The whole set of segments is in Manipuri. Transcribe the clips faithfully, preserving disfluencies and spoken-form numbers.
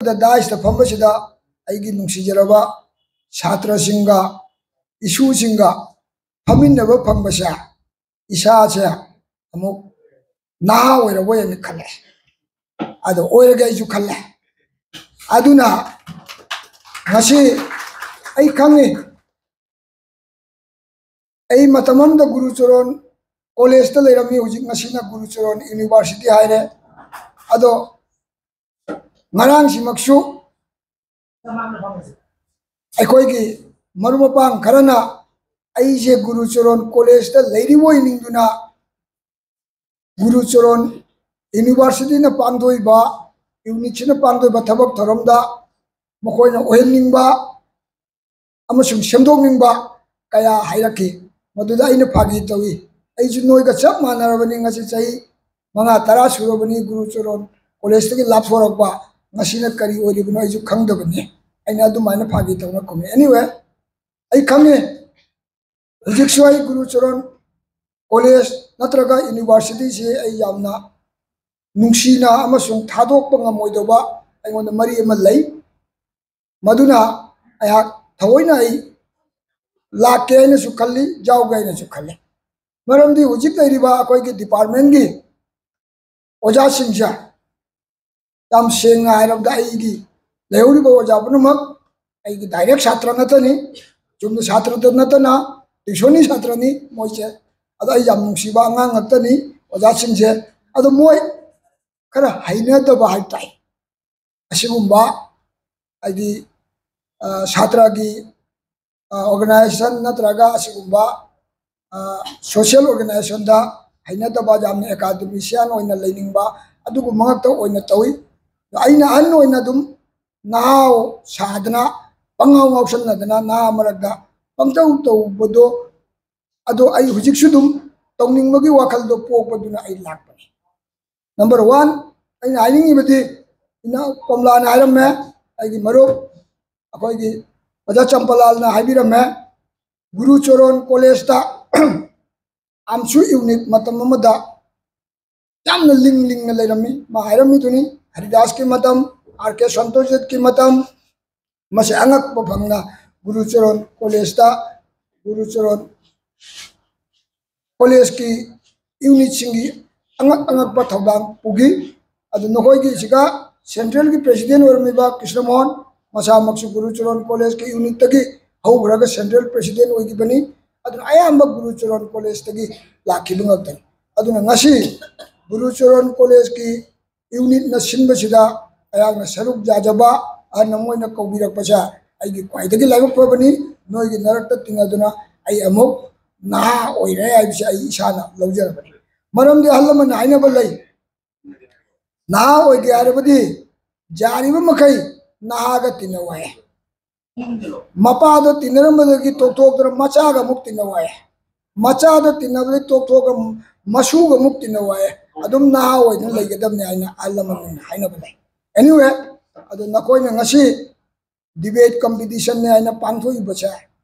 ꯗꯥꯏꯁꯇ ꯐꯝꯕꯁꯤꯗ ꯑꯩꯒꯤ ꯅꯨꯡꯁꯤꯖꯔꯕ ꯁꯥꯇ꯭ꯔꯁꯤꯡꯒ, ꯏꯁꯨꯁꯤꯡꯒ ꯐꯝꯃꯤꯟꯅꯕ ꯐꯪꯕꯁꯦ ꯏꯁꯥꯁꯦ ꯑꯃꯨꯛ ꯅꯍꯥ ꯑꯣꯏꯔꯕꯣꯏꯅ ꯈꯜꯂꯦ꯫ ꯑꯗꯣ ꯑꯣꯏꯔꯒꯦ ꯑꯩꯁꯨ ꯈꯜꯂꯦ꯫ ꯑꯗꯨꯅ ꯉꯁꯤ ꯑꯩ ꯈꯪꯉꯤ, ꯑꯩ ꯃꯇꯝ ꯑꯃꯗ ꯒꯨꯔꯨꯆꯔꯣꯟ ꯀꯣꯂꯦꯖꯇ ꯂꯩꯔꯝꯃꯤ, ꯍꯧꯖꯤꯛ ꯉꯁꯤꯅ ꯒꯨꯔꯨꯆꯔꯣꯟ ꯌꯨꯅꯤꯚꯔꯁꯤꯇꯤ ꯍꯥꯏꯔꯦ꯫ ꯑꯗꯣ ꯉꯔꯥꯡꯁꯤꯃꯛꯁꯨ ꯑꯩꯈꯣꯏꯒꯤ ꯃꯔꯨꯞ ꯃꯄꯥꯡ ꯈꯔꯅ ꯑꯩꯁꯦ ꯒꯨꯔꯨꯆꯔꯣꯟ ꯀꯣꯂꯦꯖꯇ ꯂꯩꯔꯤꯕꯣꯏ ꯅꯤꯡꯗꯨꯅ ꯒꯨꯔꯨꯆꯔꯣꯟ ꯌꯨꯅꯤꯚꯔꯁꯤꯇꯤꯅ ꯄꯥꯡꯊꯣꯛꯏꯕ, ꯌꯨꯅꯤꯠꯁꯤꯅ ꯄꯥꯡꯊꯣꯛꯏꯕ ꯊꯕꯛ ꯊꯧꯔꯝꯗ ꯃꯈꯣꯏꯅ ꯑꯣꯏꯍꯟꯅꯤꯡꯕ ꯑꯃꯁꯨꯡ ꯁꯦꯝꯗꯣꯛꯅꯤꯡꯕ ꯀꯌꯥ ꯍꯥꯏꯔꯛꯈꯤ꯫ ꯃꯗꯨꯗ ꯑꯩꯅ ꯐꯥꯒꯤ ꯇꯧꯏ, "ꯑꯩꯁꯨ ꯅꯣꯏꯒ ꯆꯞ ꯃꯥꯟꯅꯔꯕꯅꯤ, ꯉꯁꯤ ꯆꯍꯤ ꯃꯉꯥ ꯇꯔꯥ ꯁꯨꯔꯕꯅꯤ ꯒꯨꯔꯨꯆꯔꯣꯟ ꯀꯣꯂꯦꯖꯇꯒꯤ ꯂꯥꯞꯊꯣꯔꯛꯄ, ꯉꯁꯤꯅ ꯀꯔꯤ ꯑꯣꯏꯔꯤꯕꯅꯣ ꯑꯩꯁꯨ ꯈꯪꯗꯕꯅꯤ"꯫ ꯑꯩꯅ ꯑꯗꯨꯃꯥꯏꯅ ꯐꯥꯒꯤ ꯇꯧꯅ ꯈꯨꯝꯃꯤ꯫ Anyway, ꯑꯩ ꯈꯪꯉꯤ, ꯍꯧꯖꯤꯛꯁꯨ ꯑꯩ ꯒꯨꯔꯨꯆꯔꯣꯟ ꯀꯣꯂꯦꯖ ꯅꯠꯇ꯭ꯔꯒ ꯌꯨꯅꯤꯚꯔꯁꯤꯇꯤꯁꯤ ꯑꯩ ꯌꯥꯝꯅ ꯅꯨꯡꯁꯤꯅ ꯑꯃꯁꯨꯡ ꯊꯥꯗꯣꯛꯄ ꯉꯝꯃꯣꯏꯗꯧꯕ ꯑꯩꯉꯣꯟꯗ ꯃꯔꯤ ꯑꯃ ꯂꯩ꯫ ꯃꯗꯨꯅ ꯑꯩꯍꯥꯛ ꯊꯑꯣꯏꯅ ꯑꯩ ꯂꯥꯛꯀꯦ ꯍꯥꯏꯅꯁꯨ ꯈꯜꯂꯤ, ꯌꯥꯎꯒꯦ ꯍꯥꯏꯅꯁꯨ ꯈꯜꯂꯤ꯫ ꯃꯔꯝꯗꯤ ꯍꯧꯖꯤꯛ ꯂꯩꯔꯤꯕ ꯑꯩꯈꯣꯏꯒꯤ ꯗꯤꯄꯥꯔꯠꯃꯦꯟꯒꯤ ꯑꯣꯖꯥꯁꯤꯡꯁꯦ, ꯌꯥꯝ ꯁꯦꯡꯅ ꯍꯥꯏꯔꯕꯗ, ꯑꯩꯒꯤ ꯂꯩꯍꯧꯔꯤꯕ ꯑꯣꯖꯥ ꯄꯨꯝꯅꯃꯛ ꯑꯩꯒꯤ ꯗꯥꯏꯔꯦꯛ ꯁꯥꯇ꯭ꯔ ꯉꯥꯛꯇꯅꯤ꯫ ꯆꯨꯝꯅ ꯁꯥꯇ꯭ꯔꯗ ꯅꯠꯇꯅ ꯇ꯭ꯌꯨꯁꯟꯒꯤ ꯁꯥꯇ꯭ꯔꯅꯤ ꯃꯣꯏꯁꯦ꯫ ꯑꯗꯣ ꯑꯩ ꯌꯥꯝ ꯅꯨꯡꯁꯤꯕ ꯑꯉꯥꯡ ꯉꯥꯛꯇꯅꯤ ꯑꯣꯖꯥꯁꯤꯡꯁꯦ꯫ ꯑꯗꯣ ꯃꯣꯏ ꯈꯔ ꯍꯩꯅꯗꯕ ꯍꯥꯏ ꯇꯥꯏ꯫ ꯑꯁꯤꯒꯨꯝꯕ, ꯍꯥꯏꯗꯤ, ꯑ, ꯁꯥꯇ꯭ꯔꯒꯤ, ꯑ, organization ꯅꯠꯇ꯭ꯔꯒ ꯑꯁꯤꯒꯨꯝꯕ, ꯑ, social organizationꯗ ꯍꯩꯅꯗꯕ, ꯌꯥꯝꯅ academician ꯑꯣꯏꯅ ꯂꯩꯅꯤꯡꯕ, ꯑꯗꯨꯒꯨꯝꯕ ꯉꯥꯛꯇ ꯑꯣꯏꯅ ꯇꯧꯏ꯫ ꯑꯩꯅ ꯑꯍꯟ ꯑꯣꯏꯅ ꯑꯗꯨꯝ ꯅꯍꯥ ꯁꯥꯗꯅ, ꯄꯪꯉꯥꯎ ꯉꯥꯎꯁꯟꯅꯗꯅ ꯅꯍꯥ ꯃꯔꯛꯇ ꯄꯪꯇꯧ ꯇꯧꯕꯗꯣ, ꯑꯗꯣ ꯑꯩ ꯍꯧꯖꯤꯛꯁꯨ ꯑꯗꯨꯝ ꯇꯧꯅꯤꯡꯕꯒꯤ ꯋꯥꯈꯜꯗꯣ ꯄꯣꯛꯄꯗꯨꯅ ꯑꯩ ꯂꯥꯛꯄꯅꯤ꯫ Number one, ꯑꯩꯅ ꯍꯥꯏꯅꯤꯡꯉꯤꯕꯗꯤ, ꯏꯅꯥꯎ ꯀꯣꯝꯂꯥꯅ ꯍꯥꯏꯔꯝꯃꯦ, ꯑꯩꯒꯤ ꯃꯔꯨꯞ, ꯑꯩꯈꯣꯏꯒꯤ ꯑꯣꯖꯥ ꯆꯝꯄꯂꯥꯜꯅ ꯍꯥꯏꯕꯤꯔꯝꯃꯦ, ꯒꯨꯔꯨꯆꯔꯣꯟ ꯀꯣꯂꯦꯖꯇ ꯑꯝꯁꯨ ꯌꯨꯅꯤꯠ ꯃꯇꯝ ꯑꯃꯗ ꯌꯥꯝꯅ ꯂꯤꯡ ꯂꯤꯡꯅ ꯂꯩꯔꯝꯃꯤ꯫ ꯃꯥ ꯍꯥꯏꯔꯝꯃꯤꯗꯨꯅꯤ, ꯍꯔꯤꯗꯥꯁꯀꯤ ꯃꯇꯝ, ꯑꯥꯔ ꯀꯦ ꯁꯟꯇꯣꯁꯖꯤꯠꯀꯤ ꯃꯇꯝ, ꯃꯁꯤ ꯑꯉꯛꯄ ꯐꯪꯅ ꯒꯨꯔꯨꯆꯔꯟ ꯀꯣꯂꯦꯖꯇ, ꯒꯨꯔꯨꯆꯔꯟ ꯀꯣꯂꯦꯖꯀꯤ ꯌꯨꯅꯤꯠꯁꯤꯡꯒꯤ ꯑꯉꯛ ꯑꯉꯛꯄ ꯊꯧꯗꯥꯡ ꯄꯨꯈꯤ꯫ ꯑꯗꯨ ꯅꯈꯣꯏꯒꯤꯁꯤꯒ ꯁꯦꯟꯇ꯭ꯔꯦꯜꯒꯤ ꯄ꯭ꯔꯦꯁꯤꯗꯦꯟ ꯑꯣꯏꯔꯝꯃꯤꯕ ꯀ꯭ꯔꯤꯁꯅꯃꯣꯍꯟ, ꯃꯁꯥꯃꯛꯁꯨ ꯒꯨꯔꯨꯆꯔꯟ ꯀꯣꯂꯦꯖꯀꯤ ꯌꯨꯅꯤꯠꯇꯒꯤ ꯍꯧꯈ꯭ꯔꯒ ꯁꯦꯟꯇ꯭ꯔꯦꯜ ꯄ꯭ꯔꯦꯁꯤꯗꯦꯟ ꯑꯣꯏꯈꯤꯕꯅꯤ꯫ ꯑꯗꯨꯅ ꯑꯌꯥꯝꯕ ꯒꯨꯔꯨꯆꯔꯟ ꯀꯣꯂꯦꯖꯇꯒꯤ ꯂꯥꯛꯈꯤꯕ ꯉꯥꯛꯇꯅꯤ꯫ ꯑꯗꯨꯅ ꯉꯁꯤ ꯒꯨꯔꯨꯆꯔꯟ ꯀꯣꯂꯦꯖꯀꯤ ꯌꯨꯅꯤꯠꯅ ꯁꯤꯟꯕꯁꯤꯗ ꯑꯩꯍꯥꯛꯅ ꯁꯔꯨꯛ ꯌꯥꯖꯕ, ꯑꯍꯜ ꯑꯃ ꯑꯣꯏꯅ ꯀꯧꯕꯤꯔꯛꯄꯁꯦ ꯑꯩꯒꯤ ꯈ꯭ꯋꯥꯏꯗꯒꯤ ꯂꯥꯏꯕꯛ ꯐꯕꯅꯤ꯫ ꯅꯣꯏꯒꯤ ꯃꯔꯛꯇ ꯇꯤꯟꯅꯗꯨꯅ ꯑꯩ ꯑꯃꯨꯛ ꯅꯍꯥ ꯑꯣꯏꯔꯦ ꯍꯥꯏꯕꯁꯦ ꯑꯩ ꯏꯁꯥꯅ ꯂꯧꯖꯔꯕꯅꯤ꯫ ꯃꯔꯝꯗꯤ ꯑꯍꯜ ꯂꯃꯟꯅ ꯍꯥꯏꯅꯕ ꯂꯩ, ꯅꯍꯥ ꯑꯣꯏꯒꯦ ꯍꯥꯏꯔꯕꯗꯤ ꯌꯥꯔꯤꯕ ꯃꯈꯩ ꯅꯍꯥꯒ ꯇꯤꯟꯅꯧ ꯍꯥꯏ꯫ ꯃꯄꯥꯗꯣ ꯇꯤꯟꯅꯔꯝꯕꯗꯒꯤ ꯇꯣꯛꯊꯣꯛꯇꯅ ꯃꯆꯥꯒ ꯑꯃꯨꯛ ꯇꯤꯟꯅꯧ ꯍꯥꯏ꯫ ꯃꯆꯥꯗꯣ ꯇꯤꯟꯅꯕꯗꯒꯤ ꯇꯣꯛꯊꯣꯛꯑꯒ ꯃꯁꯨꯒ ꯑꯃꯨꯛ ꯇꯤꯟꯅꯧ ꯍꯥꯏ꯫ ꯑꯗꯨꯝ ꯅꯍꯥ ꯑꯣꯏꯗꯨꯅ ꯂꯩꯒꯗꯕꯅꯤ ꯍꯥꯏꯅ ꯑꯍꯜ ꯂꯃꯟꯅ ꯍꯥꯏꯅꯕ ꯂꯩ꯫ Anyway, ꯑꯗꯣ ꯅꯈꯣꯏꯅ ꯉꯁꯤ ꯗꯤꯕꯦꯠ ꯀꯝꯄꯤꯇꯤꯁꯟꯅꯤ ꯍꯥꯏꯅ ꯄꯥꯡꯊꯣꯛꯏꯕꯁꯦ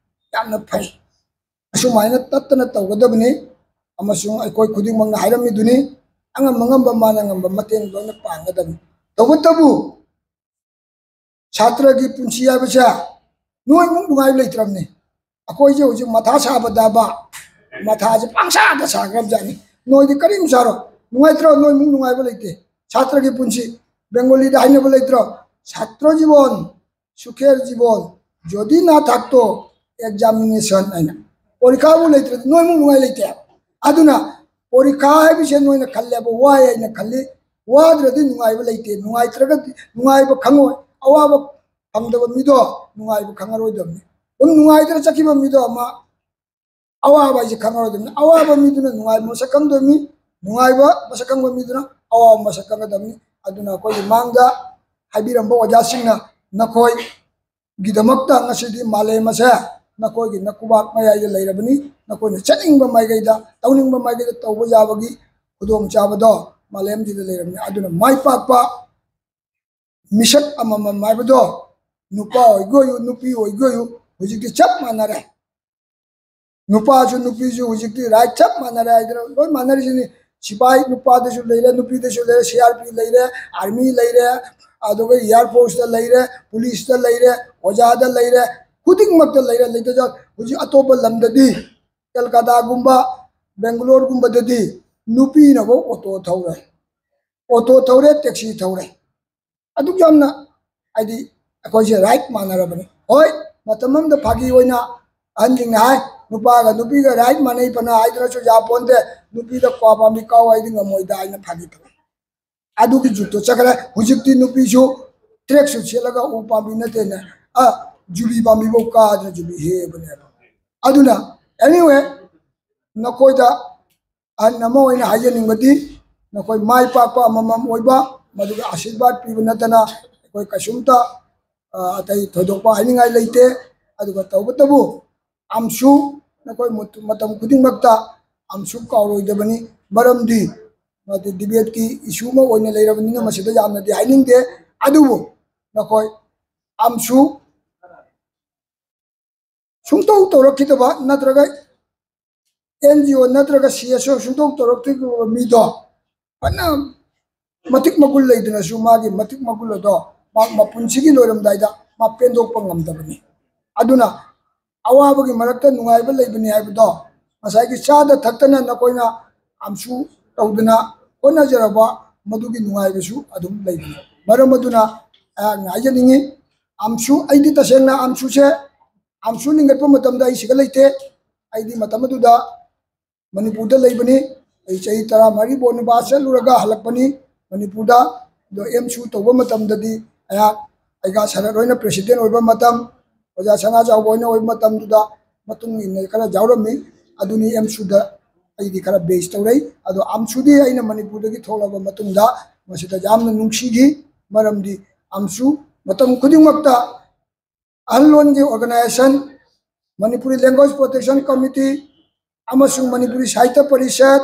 ꯌꯥꯝꯅ ꯐꯩ꯫ ꯑꯁꯨꯃꯥꯏꯅ ꯇꯠꯇꯅ ꯇꯧꯒꯗꯕꯅꯤ꯫ ꯑꯃꯁꯨꯡ ꯑꯩꯈꯣꯏ ꯈꯨꯗꯤꯡꯃꯛꯅ ꯍꯥꯏꯔꯝꯃꯤꯗꯨꯅꯤ, ꯑꯉꯝ ꯑꯉꯝꯕ ꯃꯥꯅ ꯉꯝꯕ ꯃꯇꯦꯡ ꯂꯣꯏꯅ ꯄꯥꯡꯒꯗꯕꯅꯤ꯫ ꯇꯧꯕꯇꯕꯨ ꯁꯥꯇ꯭ꯔꯒꯤ ꯄꯨꯟꯁꯤ ꯍꯥꯏꯕꯁꯦ ꯅꯣꯏꯃꯨꯛ ꯅꯨꯡꯉꯥꯏꯕ ꯂꯩꯇ꯭ꯔꯕꯅꯤ꯫ ꯑꯩꯈꯣꯏꯁꯦ ꯍꯧꯖꯤꯛ ꯃꯊꯥ ꯁꯥꯕꯗꯕ, ꯃꯊꯥꯁꯦ ꯄꯪꯁꯥꯗ ꯁꯥꯈ꯭ꯔꯕꯖꯥꯠꯅꯤ꯫ ꯅꯣꯏꯗꯤ ꯀꯔꯤꯝ ꯁꯥꯔꯣ, ꯅꯨꯡꯉꯥꯏꯇ꯭ꯔꯣ? ꯅꯣꯏꯃꯨꯛ ꯅꯨꯡꯉꯥꯏꯕ ꯂꯩꯇꯦ꯫ ꯁꯥꯇ꯭ꯔꯒꯤ ꯄꯨꯟꯁꯤ, ꯕꯦꯡꯒꯣꯂꯤꯗ ꯍꯥꯏꯅꯕ ꯂꯩꯇ꯭ꯔꯣ? ꯁꯥꯇ꯭ꯔ ꯖꯤꯕꯟ ꯁꯨꯈꯦꯔ ꯖꯤꯕꯟ ꯖꯣꯗꯤ ꯅꯥ ꯊꯥꯛꯇꯣ ꯑꯦꯛꯖꯥꯃꯤꯅꯦꯁꯟ ꯍꯥꯏꯅ꯫ ꯄꯣꯔꯤꯈꯥꯕꯨ ꯂꯩꯇ꯭ꯔꯗꯤ ꯅꯣꯏꯃꯨꯛ ꯅꯨꯡꯉꯥꯏ ꯂꯩꯇꯦ꯫ ꯑꯗꯨꯅ ꯄꯣꯔꯤꯈꯥ ꯍꯥꯏꯕꯁꯦ ꯅꯣꯏꯅ ꯈꯜꯂꯦꯕ ꯋꯥꯏ ꯍꯥꯏꯅ ꯈꯜꯂꯤ꯫ ꯋꯥꯗ꯭ꯔꯗꯤ ꯅꯨꯡꯉꯥꯏꯕ ꯂꯩꯇꯦ꯫ ꯅꯨꯡꯉꯥꯏꯇ꯭ꯔꯒꯗꯤ ꯅꯨꯡꯉꯥꯏꯕ ꯈꯪꯉꯣꯏ꯫ ꯑꯋꯥꯕ ꯐꯪꯗꯕ ꯃꯤꯗꯣ ꯅꯨꯡꯉꯥꯏꯕ ꯈꯪꯉꯔꯣꯏꯗꯕꯅꯤ꯫ ꯑꯗꯨꯝ ꯅꯨꯡꯉꯥꯏꯗꯅ ꯆꯠꯈꯤꯕ ꯃꯤꯗꯣ ꯑꯃ ꯑꯋꯥꯕ ꯍꯥꯏꯁꯦ ꯈꯪꯉꯔꯣꯏꯗꯕꯅꯤ꯫ ꯑꯋꯥꯕ ꯃꯤꯗꯨꯅ ꯅꯨꯡꯉꯥꯏꯕ ꯃꯁꯛ ꯈꯪꯗꯣꯏꯅꯤ, ꯅꯨꯡꯉꯥꯏꯕ ꯃꯁꯛ ꯈꯪꯕ ꯃꯤꯗꯨꯅ ꯑꯋꯥꯕ ꯃꯁꯛ ꯈꯪꯒꯗꯕꯅꯤ꯫ ꯑꯗꯨꯅ ꯑꯩꯈꯣꯏꯒꯤ ꯃꯥꯡꯗ ꯍꯥꯏꯕꯤꯔꯝꯕ ꯑꯣꯖꯥꯁꯤꯡꯅ ꯅꯈꯣꯏꯒꯤꯗꯃꯛꯇ ꯉꯁꯤꯗꯤ ꯃꯥꯂꯦꯝ ꯑꯁꯦ ꯅꯈꯣꯏꯒꯤ ꯅꯀꯨꯕꯥꯛ ꯃꯌꯥꯏꯗ ꯂꯩꯔꯕꯅꯤ꯫ ꯅꯈꯣꯏꯅ ꯆꯠꯅꯤꯡꯕ ꯃꯥꯏꯀꯩꯗ, ꯇꯧꯅꯤꯡꯕ ꯃꯥꯏꯀꯩꯗ ꯇꯧꯕ ꯌꯥꯕꯒꯤ ꯈꯨꯗꯣꯡꯆꯥꯕꯗꯣ ꯃꯥꯂꯦꯝꯁꯤꯗ ꯂꯩꯔꯕꯅꯤ꯫ ꯑꯗꯨꯅ ꯃꯥꯏ ꯄꯥꯛꯄ ꯃꯤꯁꯛ ꯑꯃꯃꯝ ꯍꯥꯏꯕꯗꯣ ꯅꯨꯄꯥ ꯑꯣꯏꯒꯦ ꯑꯣꯏꯌꯨ, ꯅꯨꯄꯤ ꯑꯣꯏꯒꯦ ꯑꯣꯏꯌꯨ, ꯍꯧꯖꯤꯛꯇꯤ ꯆꯞ ꯃꯥꯟꯅꯔꯦ꯫ ꯅꯨꯄꯥꯁꯨ ꯅꯨꯄꯤꯁꯨ ꯍꯧꯖꯤꯛꯇꯤ ꯔꯥꯏꯠ ꯆꯞ ꯃꯥꯟꯅꯔꯦ ꯍꯥꯏꯗꯅ ꯂꯣꯏ ꯃꯥꯟꯅꯔꯤꯁꯤꯅꯤ꯫ ꯁꯤꯐꯥꯏ ꯅꯨꯄꯥꯗꯁꯨ ꯂꯩꯔꯦ, ꯅꯨꯄꯤꯗꯁꯨ ꯂꯩꯔꯦ, ꯁꯤ ꯑꯥꯔ ꯄꯤ ꯂꯩꯔꯦ, ꯑꯥꯔꯃꯤ ꯂꯩꯔꯦ, ꯑꯗꯨꯒ ꯏꯌꯥꯔ ꯐꯣꯔꯁꯇ ꯂꯩꯔꯦ, ꯄꯨꯂꯤꯁꯇ ꯂꯩꯔꯦ, ꯑꯣꯖꯥꯗ ꯂꯩꯔꯦ, ꯈꯨꯗꯤꯡꯃꯛꯇ ꯂꯩꯔꯦ꯫ ꯂꯩꯇꯖ ꯍꯧꯖꯤꯛ ꯑꯇꯣꯞꯄ ꯂꯝꯗꯗꯤ, ꯀꯜꯀꯇꯥꯒꯨꯝꯕ, ꯕꯦꯡꯒꯂꯣꯔꯒꯨꯝꯕꯗꯗꯤ ꯅꯨꯄꯤꯅꯐꯥꯎ ꯑꯣꯇꯣ ꯊꯧꯔꯦ, ꯑꯣꯇꯣ ꯊꯧꯔꯦ, ꯇꯦꯛꯁꯤ ꯊꯧꯔꯦ꯫ ꯑꯗꯨꯛ ꯌꯥꯝꯅ, ꯍꯥꯏꯗꯤ, ꯑꯩꯈꯣꯏꯁꯦ ꯔꯥꯏꯠ ꯃꯥꯟꯅꯔꯕꯅꯤ꯫ ꯍꯣꯏ, ꯃꯇꯝ ꯑꯃꯗ ꯐꯥꯒꯤ ꯑꯣꯏꯅ ꯑꯍꯟꯁꯤꯡꯅ ꯍꯥꯏ, "ꯅꯨꯄꯥꯒ ꯅꯨꯄꯤꯒ ꯔꯥꯏꯠ ꯃꯥꯟꯅꯩ ꯐꯅ ꯍꯥꯏꯗꯨꯅꯁꯨ ꯌꯥꯄꯣꯟꯇꯦ, ꯅꯨꯄꯤꯗ ꯀ꯭ꯋꯥ ꯄꯥꯝꯕꯤ ꯀꯥꯎ ꯍꯥꯏꯗꯤ ꯉꯝꯃꯣꯏꯗ" ꯍꯥꯏꯅ ꯐꯥꯒꯤ ꯇꯧꯏ꯫ ꯑꯗꯨꯒꯤ ꯖꯨꯛꯇꯣ ꯆꯠꯈ꯭ꯔꯦ꯫ ꯍꯧꯖꯤꯛꯇꯤ ꯅꯨꯄꯤꯁꯨ ꯇ꯭ꯔꯦꯛ ꯁꯨꯠ ꯁꯦꯠꯂꯒ ꯎ ꯄꯥꯝꯕꯤ ꯅꯠꯇꯦꯅꯦ, ꯑ, ꯖꯨꯕꯤ ꯄꯥꯝꯕꯤꯐꯥꯎ ꯀꯥꯗꯅ ꯖꯨꯕꯤ ꯍꯦꯛꯑꯕꯅꯦꯕ꯫ ꯑꯗꯨꯅ, anyway, ꯅꯈꯣꯏꯗ ꯑꯍꯟ ꯑꯃ ꯑꯣꯏꯅ ꯍꯥꯏꯖꯅꯤꯡꯕꯗꯤ, ꯅꯈꯣꯏ ꯃꯥꯏ ꯄꯥꯛꯄ ꯑꯃꯃꯝ ꯑꯣꯏꯕ, ꯃꯗꯨꯒ ꯑꯥꯁꯤꯔꯕꯥꯗ ꯄꯤꯕ ꯅꯠꯇꯅ ꯑꯩꯈꯣꯏ ꯀꯩꯁꯨꯝꯇ, ꯑ, ꯑꯇꯩ ꯊꯣꯏꯗꯣꯛꯄ ꯍꯥꯏꯅꯤꯡꯉꯥꯏ ꯂꯩꯇꯦ꯫ ꯑꯗꯨꯒ ꯇꯧꯕꯇꯕꯨ, ꯑꯝꯁꯨ ꯅꯈꯣꯏ ꯃꯇꯝ ꯈꯨꯗꯤꯡꯃꯛꯇ ꯑꯝꯁꯨ ꯀꯥꯎꯔꯣꯏꯗꯕꯅꯤ꯫ ꯃꯔꯝꯗꯤ ꯃꯗꯨ ꯗꯤꯕꯦꯠꯀꯤ ꯏꯁꯨ ꯑꯃ ꯑꯣꯏꯅ ꯂꯩꯔꯕꯅꯤꯅ ꯃꯁꯤꯗ ꯌꯥꯝꯅꯗꯤ ꯍꯥꯏꯅꯤꯡꯗꯦ꯫ ꯑꯗꯨꯕꯨ ꯅꯈꯣꯏ ꯑꯝꯁꯨ ꯁꯨꯡꯇꯧ ꯇꯧꯔꯛꯈꯤꯗꯕ ꯅꯠꯇ꯭ꯔꯒ ꯑꯦꯟ ꯖꯤ ꯑꯣ ꯅꯠꯇ꯭ꯔꯒ ꯁꯤ ꯑꯦꯁ ꯑꯣ ꯁꯨꯡꯇꯧ ꯇꯧꯔꯛꯇ꯭ꯔꯤꯕ ꯃꯤꯗꯣ ꯐꯅ ꯃꯇꯤꯛ ꯃꯒꯨꯟ ꯂꯩꯗꯨꯅꯁꯨ ꯃꯥꯒꯤ ꯃꯇꯤꯛ ꯃꯒꯨꯟ ꯑꯗꯣ ꯃꯥ ꯃꯄꯨꯟꯁꯤꯒꯤ ꯂꯣꯏꯔꯝꯗꯥꯏꯗ ꯃꯥ ꯄꯦꯟꯗꯣꯛꯄ ꯉꯝꯗꯕꯅꯤ꯫ ꯑꯗꯨꯅ ꯑꯋꯥꯕꯒꯤ ꯃꯔꯛꯇ ꯅꯨꯡꯉꯥꯏꯕ ꯂꯩꯕꯅꯤ ꯍꯥꯏꯕꯗꯣ ꯉꯁꯥꯏꯒꯤ ꯆꯥꯗ ꯊꯛꯇꯅ ꯅꯈꯣꯏꯅ ꯑꯝꯁꯨ ꯇꯧꯗꯅ ꯍꯣꯠꯅꯖꯔꯕ ꯃꯗꯨꯒꯤ ꯅꯨꯡꯉꯥꯏꯕꯁꯨ ꯑꯗꯨꯝ ꯂꯩꯕꯅꯤ꯫ ꯃꯔꯝ ꯑꯗꯨꯅ ꯑꯩꯍꯥꯛꯅ ꯍꯥꯏꯖꯅꯤꯡꯉꯤ, ꯑꯝꯁꯨ, ꯑꯩꯗꯤ ꯇꯁꯦꯡꯅ ꯑꯝꯁꯨꯁꯦ, ꯑꯝꯁꯨ ꯂꯤꯡꯈꯠꯄ ꯃꯇꯝꯗ ꯑꯩ ꯁꯤꯗ ꯂꯩꯇꯦ꯫ ꯑꯩꯗꯤ ꯃꯇꯝ ꯑꯗꯨꯗ ꯃꯅꯤꯄꯨꯔꯗ ꯂꯩꯕꯅꯤ꯫ ꯑꯩ ꯆꯍꯤ ꯇꯔꯥꯃꯔꯤ ꯕꯣꯅꯤꯕꯥꯁ ꯆꯠꯂꯨꯔꯒ ꯍꯜꯂꯛꯄꯅꯤ ꯃꯅꯤꯄꯨꯔꯗ꯫ ꯑꯗꯣ ꯑꯦꯝꯁꯨ ꯇꯧꯕ ꯃꯇꯝꯗꯗꯤ ꯑꯩꯍꯥꯛ ꯑꯩꯒ ꯁꯅꯠ ꯍꯣꯏꯅ ꯄ꯭ꯔꯦꯁꯤꯗꯦꯟ ꯑꯣꯏꯕ ꯃꯇꯝ, ꯑꯣꯖꯥ ꯁꯅꯥꯖꯥꯎꯕ ꯍꯣꯏꯅ ꯑꯣꯏꯕ ꯃꯇꯝꯗꯨꯗ ꯃꯇꯨꯡ ꯏꯟꯅ ꯈꯔ ꯌꯥꯎꯔꯝꯃꯤ꯫ ꯑꯗꯨꯅꯤ ꯑꯦꯝꯁꯨꯗ ꯑꯩꯗꯤ ꯈꯔ ꯕꯦꯁ ꯇꯧꯔꯛꯏ꯫ ꯑꯗꯣ ꯑꯝꯁꯨꯗꯤ ꯑꯩꯅ ꯃꯅꯤꯄꯨꯔꯗꯒꯤ ꯊꯣꯛꯂꯕ ꯃꯇꯨꯡꯗ ꯃꯁꯤꯗ ꯌꯥꯝꯅ ꯅꯨꯡꯁꯤꯈꯤ꯫ ꯃꯔꯝꯗꯤ ꯑꯝꯁꯨ ꯃꯇꯝ ꯈꯨꯗꯤꯡꯃꯛꯇ ꯑꯍꯜꯂꯣꯟꯒꯤ organization, Manipuri language protection committee ꯑꯃꯁꯨꯡ ꯃꯅꯤꯄꯨꯔꯤ ꯁꯥꯍꯤꯇ꯭ꯌ ꯄꯔꯤꯁꯠ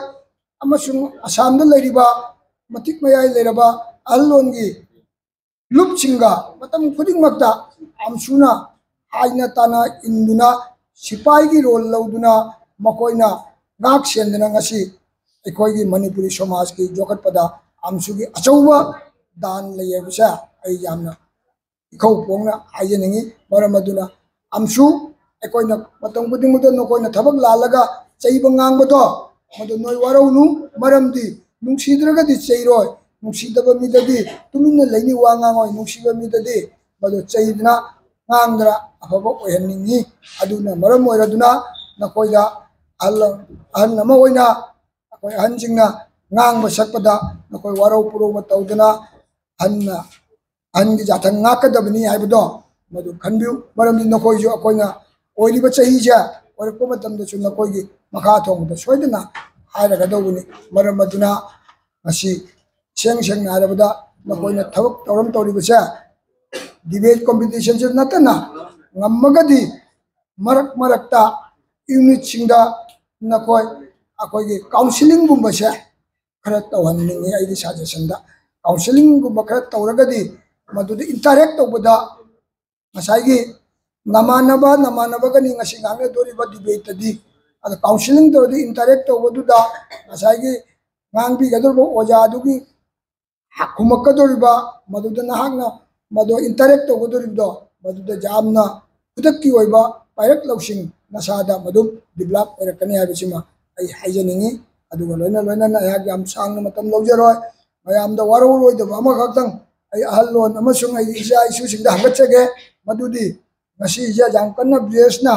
ꯑꯃꯁꯨꯡ ꯑꯁꯥꯝꯗ ꯂꯩꯔꯤꯕ ꯃꯇꯤꯛ ꯃꯌꯥꯏ ꯂꯩꯔꯕ ꯑꯍꯜꯂꯣꯟꯒꯤ ꯂꯨꯞꯁꯤꯡꯒ ꯃꯇꯝ ꯈꯨꯗꯤꯡꯃꯛꯇ ꯑꯝꯁꯨꯅ ꯍꯥꯏꯅ ꯇꯥꯅ ꯏꯟꯗꯨꯅ ꯁꯤꯐꯥꯏꯒꯤ ꯔꯣꯜ ꯂꯧꯗꯨꯅ ꯃꯈꯣꯏꯅ ꯉꯥꯛ ꯁꯦꯟꯗꯅ ꯉꯁꯤ ꯑꯩꯈꯣꯏꯒꯤ ꯃꯅꯤꯄꯨꯔꯤ ꯁꯃꯥꯖꯀꯤ ꯌꯣꯛꯈꯠꯄꯗ ꯑꯝꯁꯨꯒꯤ ꯑꯆꯧꯕ ꯗꯥꯟ ꯂꯩ ꯍꯥꯏꯕꯁꯦ ꯑꯩ ꯌꯥꯝꯅ ꯏꯈꯧ ꯄꯣꯡꯅ ꯍꯥꯏꯖꯅꯤꯡꯉꯤ꯫ ꯃꯔꯝ ꯑꯗꯨꯅ ꯑꯝꯁꯨ ꯑꯩꯈꯣꯏꯅ ꯃꯇꯝ ꯈꯨꯗꯤꯡꯃꯛꯇ ꯅꯈꯣꯏꯅ ꯊꯕꯛ ꯂꯥꯜꯂꯒ ꯆꯩꯕ ꯉꯥꯡꯕꯗꯣ, ꯃꯗꯨ ꯅꯣꯏ ꯋꯥꯔꯧꯅꯨ꯫ ꯃꯔꯝꯗꯤ ꯅꯨꯡꯁꯤꯗ꯭ꯔꯒꯗꯤ ꯆꯩꯔꯣꯏ, ꯅꯨꯡꯁꯤꯗꯕ ꯃꯤꯗꯗꯤ ꯇꯨꯃꯤꯟꯅ ꯂꯩꯅꯤ, ꯋꯥ ꯉꯥꯡꯉꯣꯏ꯫ ꯅꯨꯡꯁꯤꯕ ꯃꯤꯗꯗꯤ ꯃꯗꯨ ꯆꯩꯗꯅ ꯉꯥꯡꯗꯅ ꯑꯐꯕ ꯑꯣꯏꯍꯟꯅꯤꯡꯉꯤ꯫ ꯑꯗꯨꯅ ꯃꯔꯝ ꯑꯣꯏꯔꯗꯨꯅ ꯅꯈꯣꯏꯗ ꯑꯍꯜ, ꯑꯍꯜ ꯑꯃ ꯑꯣꯏꯅ ꯑꯩꯈꯣꯏ ꯑꯍꯟꯁꯤꯡꯅ ꯉꯥꯡꯕ ꯁꯛꯄꯗ ꯅꯈꯣꯏ ꯋꯥꯔꯧ ꯄꯨꯔꯧꯕ ꯇꯧꯗꯅ ꯑꯍꯟꯅ, ꯑꯍꯟꯒꯤ ꯌꯥꯊꯪ ꯉꯥꯛꯀꯗꯕꯅꯤ ꯍꯥꯏꯕꯗꯣ ꯃꯗꯨ ꯈꯟꯕꯤꯌꯨ꯫ ꯃꯔꯝꯗꯤ ꯅꯈꯣꯏꯁꯨ ꯑꯩꯈꯣꯏꯅ ꯑꯣꯏꯔꯤꯕ ꯆꯍꯤꯁꯦ ꯑꯣꯏꯔꯛꯄ ꯃꯇꯝꯗꯁꯨ ꯅꯈꯣꯏꯒꯤ ꯃꯈꯥ ꯊꯣꯡꯕꯗ ꯁꯣꯏꯗꯅ ꯍꯥꯏꯔꯒꯗꯧꯕꯅꯤ꯫ ꯃꯔꯝ ꯑꯗꯨꯅ ꯉꯁꯤ ꯏꯁꯦꯡ ꯁꯦꯡꯅ ꯍꯥꯏꯔꯕꯗ ꯅꯈꯣꯏꯅ ꯊꯕꯛ ꯊꯧꯔꯝ ꯇꯧꯔꯤꯕꯁꯦ debate competitionꯁꯨ ꯅꯠꯇꯅ ꯉꯝꯃꯒꯗꯤ ꯃꯔꯛ ꯃꯔꯛꯇ unitꯁꯤꯡꯗ ꯅꯈꯣꯏ ꯑꯩꯈꯣꯏꯒꯤ counselling ꯒꯨꯝꯕꯁꯦ ꯈꯔ ꯇꯧꯍꯟꯅꯤꯡꯉꯤ꯫ ꯑꯩꯒꯤ suggestionꯗ counselling ꯒꯨꯝꯕ ꯈꯔ ꯇꯧꯔꯒꯗꯤ ꯃꯗꯨꯗ interact ꯇꯧꯕꯗ ꯉꯁꯥꯏꯒꯤ ꯅꯃꯥꯟꯅꯕ ꯅꯃꯥꯟꯅꯕꯒꯅꯤ ꯉꯁꯤ ꯉꯥꯡꯅꯗꯣꯔꯤꯕ debateꯇꯗꯤ, ꯑꯗꯣ counselling ꯇꯧꯔꯗꯤ interact ꯇꯧꯕꯗꯨꯗ ꯉꯁꯥꯏꯒꯤ ꯉꯥꯡꯕꯤꯒꯗꯧꯔꯤꯕ ꯑꯣꯖꯥꯗꯨꯒꯤ ꯈꯨꯝꯃꯛꯀꯗꯧꯔꯤꯕ, ꯃꯗꯨꯗ ꯅꯍꯥꯛꯅ ꯃꯗꯨ interact ꯇꯧꯒꯗꯧꯔꯤꯕꯗꯣ, ꯃꯗꯨꯗ ꯌꯥꯝꯅ ꯈꯨꯗꯛꯀꯤ ꯑꯣꯏꯕ ꯄꯥꯏꯔꯛ ꯂꯧꯁꯤꯡ ꯅꯁꯥꯗ ꯃꯗꯨ develop ꯑꯣꯏꯔꯛꯀꯅꯤ ꯍꯥꯏꯕꯁꯤꯃ ꯑꯩ ꯍꯥꯏꯖꯅꯤꯡꯉꯤ꯫ ꯑꯗꯨꯒ ꯂꯣꯏꯅ ꯂꯣꯏꯅꯅ ꯑꯩꯍꯥꯛ ꯌꯥꯝ ꯁꯥꯡꯅ ꯃꯇꯝ ꯂꯧꯖꯔꯣꯏ꯫ ꯃꯌꯥꯝꯗ ꯋꯥꯔꯧꯔꯣꯏꯗꯕ ꯑꯃꯈꯛꯇꯪ ꯑꯩ ꯑꯍꯜꯂꯣꯟ ꯑꯃꯁꯨꯡ ꯑꯩꯒꯤ ꯏꯆꯥ ꯏꯁꯨꯁꯤꯡꯗ ꯍꯪꯒꯠꯆꯒꯦ, ꯃꯗꯨꯗꯤ ꯉꯁꯤꯁꯦ ꯌꯥꯝ ꯀꯟꯅ ꯕ꯭ꯔꯦꯁꯅ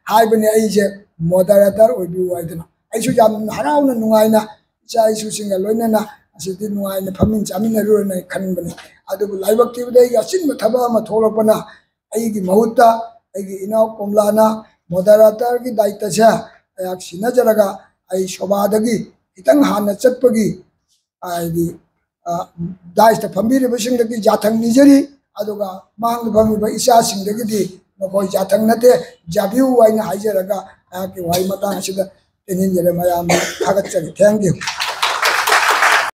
ꯍꯥꯏꯕꯅꯤ, ꯑꯩꯁꯦ moderator ꯑꯣꯏꯕꯤꯌꯨ ꯍꯥꯏꯗꯅ꯫ ꯑꯩꯁꯨ ꯌꯥꯝ ꯍꯔꯥꯎꯅ ꯅꯨꯡꯉꯥꯏꯅ ꯏꯆꯥ ꯏꯁꯨꯁꯤꯡꯒ ꯂꯣꯏꯅꯅ ꯑꯁꯤꯗꯤ ꯅꯨꯡꯉꯥꯏꯅ ꯐꯝꯃꯤꯟ ꯆꯥꯃꯤꯟꯅꯔꯨꯔꯅ ꯑꯩ ꯈꯟꯕꯅꯤ꯫ ꯑꯗꯨꯕꯨ ꯂꯥꯏꯕꯛ ꯊꯤꯕꯗ ꯑꯩꯒꯤ ꯑꯆꯤꯟꯕ ꯊꯕꯛ ꯑꯃ ꯊꯣꯛꯂꯛꯄꯅ ꯑꯩꯒꯤ ꯃꯍꯨꯠꯇ ꯑꯩꯒꯤ ꯏꯅꯥꯎ ꯀꯣꯝꯂꯥꯅ moderatorꯒꯤ ꯗꯥꯏꯇꯁꯦ ꯑꯩꯍꯥꯛ ꯁꯤꯟꯅꯖꯔꯒ ꯑꯩ ꯁꯣꯚꯥꯗꯒꯤ ꯈꯤꯇꯪ ꯍꯥꯟꯅ ꯆꯠꯄꯒꯤ ꯍꯥꯏꯗꯤ, ꯑ, dais ꯇ ꯐꯝꯕꯤꯔꯤꯕꯁꯤꯡꯗꯒꯤ ꯌꯥꯊꯪ ꯅꯤꯖꯔꯤ꯫ ꯑꯗꯨꯒ ꯃꯥꯡꯗ ꯐꯝꯃꯤꯕ ꯏꯆꯥꯁꯤꯡꯗꯒꯤꯗꯤ ꯃꯈꯣꯏ ꯌꯥꯊꯪ ꯅꯠꯇꯦ, ꯌꯥꯕꯤꯌꯨ ꯍꯥꯏꯅ ꯍꯥꯏꯖꯔꯒ ꯑꯩꯍꯥꯛꯀꯤ ꯋꯥꯍꯩ ꯃꯇꯥꯡ ꯑꯁꯤꯗ ꯇꯦꯟꯁꯤꯟꯖꯔꯦ꯫ ꯃꯌꯥꯝꯕꯨ ꯊꯥꯒꯠꯆꯔꯤ꯫ Thank you꯫